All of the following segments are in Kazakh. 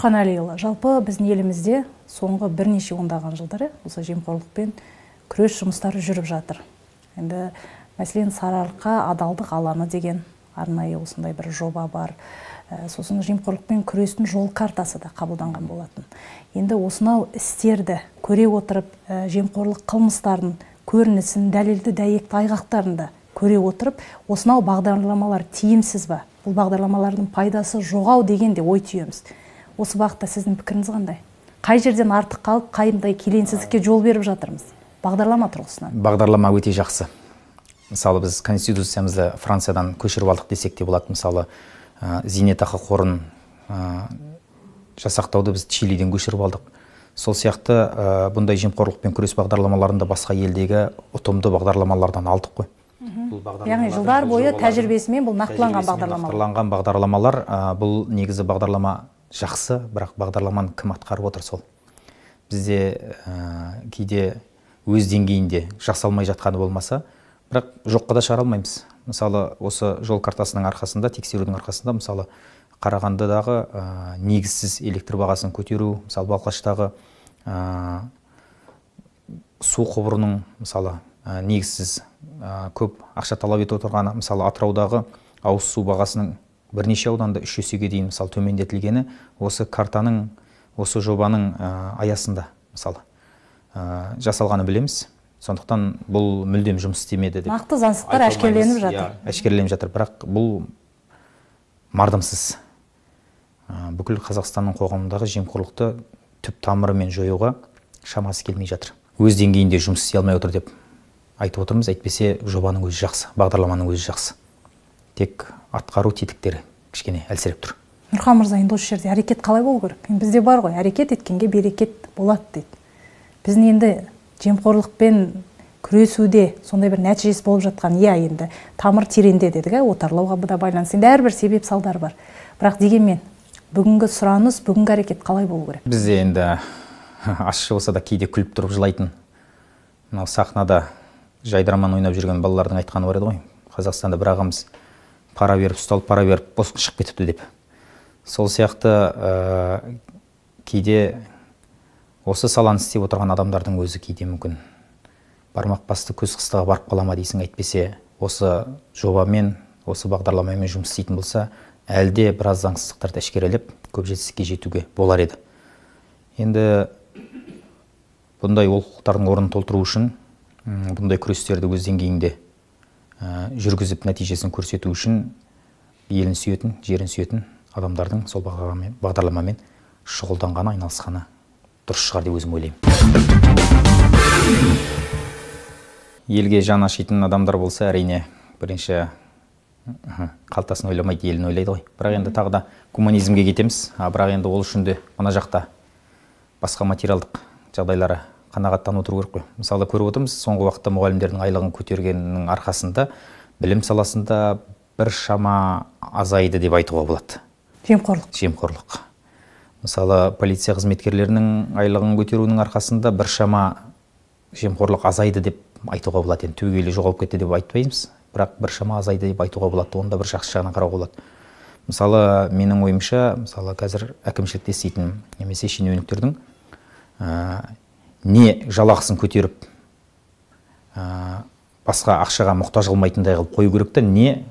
Нұрхан Әлиұлы, жалпы біздің елімізде соңғы бірнеше ондаған жылдары осы жемқорлықпен күрес жұмыстары жүріп жатыр. Енді мәселен Сарыарқа адалдық алаңы деген арнайы осындай бір жоба бар. Сосын жемқорлықпен күрестің жол картасы да қабылданған болатын. Енді осынау істерді көре отырып, жемқорлық қылмыстарын көрінісін, дәлелді дәйекті айғақтарын да көре отырып, осынау бағдарламалар тиімсіз ба? Бұл бағдарламалардың пайдасы жоғау деген де ой түйеміз. Осы бағытта сіздің пікіріңіз қандай? Қай жерден артық қалып, қайындай келеңсіздікке жол беріп жатырмыз? Бағдарлама тұрғысынан. Бағдарлама өте жақсы. Мысалы, біз конституциямызды Франциядан көшіріп алдық десек те болады. Мысалы, зейнетақы қорын жасақтауды біз Чилиден көшіріп алдық. Сол сияқты бұндай жемқорлықпен күрес бағдарламаларында басқа елдегі ұтымды бағдарламалардан алдық қой. Яғни жылдар бойы тәжірибесімен бұл нақтыланған бағдарламалар. Нақтыланған бағдарламалар, бұл негізі бағдарлама жақсы, бірақ бағдарламаны кім атқарып отыр сол. Бізде кейде өз деңгейінде жасалмай жатқаны болмаса, бірақ жоққа да шығара алмаймыз. Мысалы, осы жол картасының арқасында, тексерудің арқасында, мысалы, Қарағандыдағы негізсіз электр бағасын көтеру, мысалы, Балқаштағы су құбырының, мысалы, негізсіз көп ақша талап етіп отырғаны, мысалы, Атыраудағы ауыз су бағасының бірнеше ауданда 3 есеге дейін, мысалы, төмендетілгені осы картаның, осы жобаның аясында, мысалы, жасалғаны білеміз. Сондықтан бұл мүлдем жұмыс істемеді деп. Нақты заңсыздықтар әшкереленіп жатыр. Әшкереленіп жатыр, бірақ бұл мардымсыз. Бүкіл Қазақстанның қоғамындағы жемқорлықты түп тамырымен жоюға шамасы келмей жатыр. Өз деңгейінде жұмыс істей алмай отыр деп айтып отырмыз, әйтпесе жобаның өзі жақсы, бағдарламаның өзі жақсы. Тек атқару тетіктері кішкене әлсіреп тұр. Нұрхан мырза, енді осы жерде әрекет қалай болу керек? Енді бізде бар ғой, әрекет еткенге берекет болады дейді. Біздің енді жемқорлықпен күресуде сондай бір нәтижесі болып жатқан, иә, енді тамыр тереңде дедік, отарлауға да байланысты. Енді әрбір себеп салдар бар. Бірақ дегенмен бүгінгі сұраныс, бүгінгі әрекет қалай болу керек? Бізде енді ащы болса да кейде күліп тұрып жылайтын, мынау сахнада жайдарман ойнап жүрген балалардың айтқаны бар еді ғой. Қазақстанда бір ағамыз пара беріп ұсталып, пара беріп босқа шығып кетіпті деп. Сол сияқты кейде осы саланы істеп отырған адамдардың өзі кейде мүмкін бармақ басты көз қыстыға барып қала ма дейсің, әйтпесе осы жобамен, осы бағдарламамен жұмыс істейтін болса, әлде біраз заңсыздықтарды әшкерелеп, көп жетістікке жетуге болар еді. Енді бұндай олқылықтардың орнын толтыру үшін, бұндай күрестерді өз деңгейінде жүргізіп нәтижесін көрсету үшін елін сүйетін, жерін сүйетін адамдардың сол бағдарламамен шұғылданғаны, айналысқаны дұрыс шығар деп өзім ойлаймын. Елге жан ашитын адамдар болса, әрине, бірінші қалтасын ойламайды, елін ойлайды ғой. Бірақ енді тағы да гуманизмге кетеміз. Бірақ енді ол үшін де мына жақта басқа материалдық жағдайлары қанағаттанып отыру керек қой. Мысалы, көріп отырмыз, соңғы уақытта мұғалімдердің айлығын көтергенінің арқасында білім саласында біршама азайды деп айтуға болады. Жемқорлық. Жемқорлық. Мысалы, полиция қызметкерлерінің айлығын көтеруінің арқасында біршама жемқорлық азайды деп айтуға болады. Енді түбегейлі жоғалып кетті деп айтпаймыз, бірақ біршама азайды деп айтуға болады. Оны да бір жақсы жағынан қарауға болады. Мысалы, менің ойымша, мысалы, қазір әкімшілікте істейтін немесе шенеуніктердің не жалақысын көтеріп басқа ақшаға мұқтаж қылмайтындай қылып қою керек те, не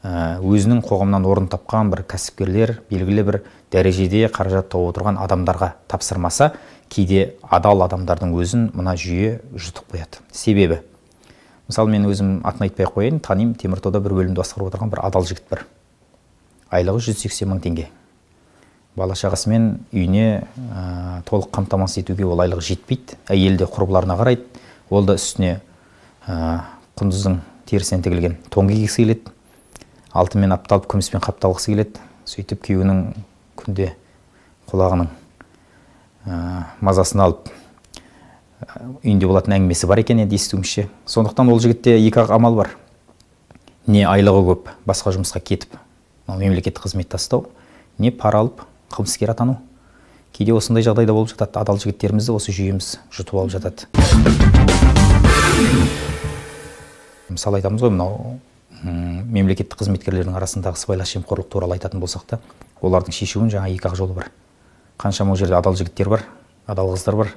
өзінің қоғамнан орын тапқан бір кәсіпкерлер, белгілі бір дәрежеде қаражат тауып отырған адамдарға тапсырмаса, кейде адал адамдардың өзін мына жүйе жұтып қояды. Себебі, мысалы, мен өзім атын айтпай қояйын, танимын, Теміртауда бір бөлімді басқарып отырған бір адал жігіт бар. Айлығы 180 мың теңге. Бала шағасымен үйіне толық қамтамасыз етуге ол айлығы жетпейді. Әйелі де құрбыларына қарайды. Ол да үстіне құндыздың терісінен тігілген тон кигісі келеді. Алтынмен апталып, күміспен қапталғысы келеді. Сөйтіп күйеуінің күнде құлағының мазасын алып, үйінде болатын әңгімесі бар екен енді естуімізше. Сондықтан ол жігітте екі ақ амал бар. Не айлығы көп, басқа жұмысқа кетіп, мемлекеттік қызмет тастау, не пара алып, қылмыскер атану. Кейде осындай жағдайда болып жатады. Адал жігіттерімізді осы жүйеміз жұтып алып жатады. Мысалы айтамыз ғой, мынау мемлекеттік қызметкерлердің арасындағы сыбайлас жемқорлық туралы айтатын болсақ та, олардың шешуін жаңа екі ақ жолы бар. Қаншама ол жерде адал жігіттер бар, адал қыздар бар.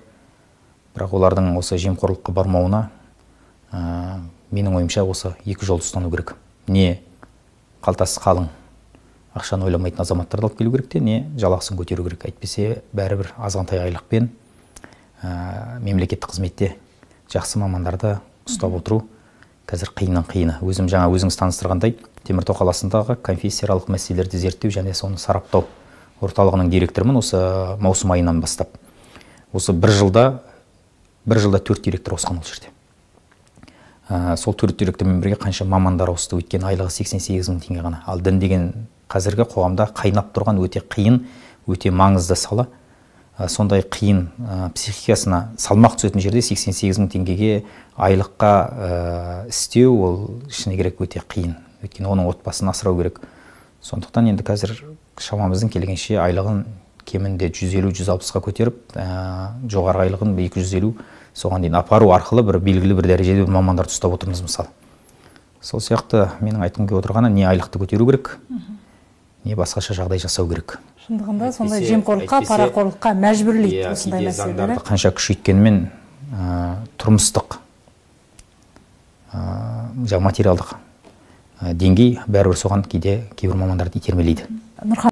Бірақ олардың осы жемқорлыққа бармауына, менің ойымша, осы екі жолды ұстану керек. Не қалтасы қалың, ақшаны ойламайтын азаматтарды алып келу керек те, не жалақысын көтеру керек. Әйтпесе бәрібір азғантай айлықпен мемлекеттік қызметте жақсы мамандарды ұстап отыру қазір қиыннан қиыны. Өзім жаңа өзіңіз таныстырғандай, Теміртау қаласындағы конфессияаралық мәселелерді зерттеу және соны сараптау орталығының директорымын осы маусым айынан бастап. Осы бір жылда 4 директор ауысқан ол жерде. Сол 4 директормен бірге қанша мамандар ауысты, өйткені айлығы 88 мың теңге ғана. Ал дін деген қазіргі қоғамда қайнап тұрған өте қиын, өте маңызды сала. Сондай қиын, психикасына салмақ түсетін жерде 88 мың теңгеге айлыққа істеу ол шыны керек өте қиын. Өйткені оның отбасын асырау керек. Сондықтан енді қазір шамамыздың келгенше айлығын кемінде 150-160-қа көтеріп, жоғарғы айлығын 250 соған дейін апару арқылы бір белгілі бір дәрежеде бір мамандарды ұстап отырмыз мысалы. Сол сияқты менің айтқым келіп отырғаны, не айлықты көтеру керек, не басқаша жағдай жасау керек. Шындығында сондай жемқорлыққа, парақорлыққа мәжбүрлейді осындай мәселелер. Заңдарды қанша күшейткенмен, тұрмыстық, материалдық деңгей бәрібір соған кейде кейбір мамандарды итермелейді. Нұрхан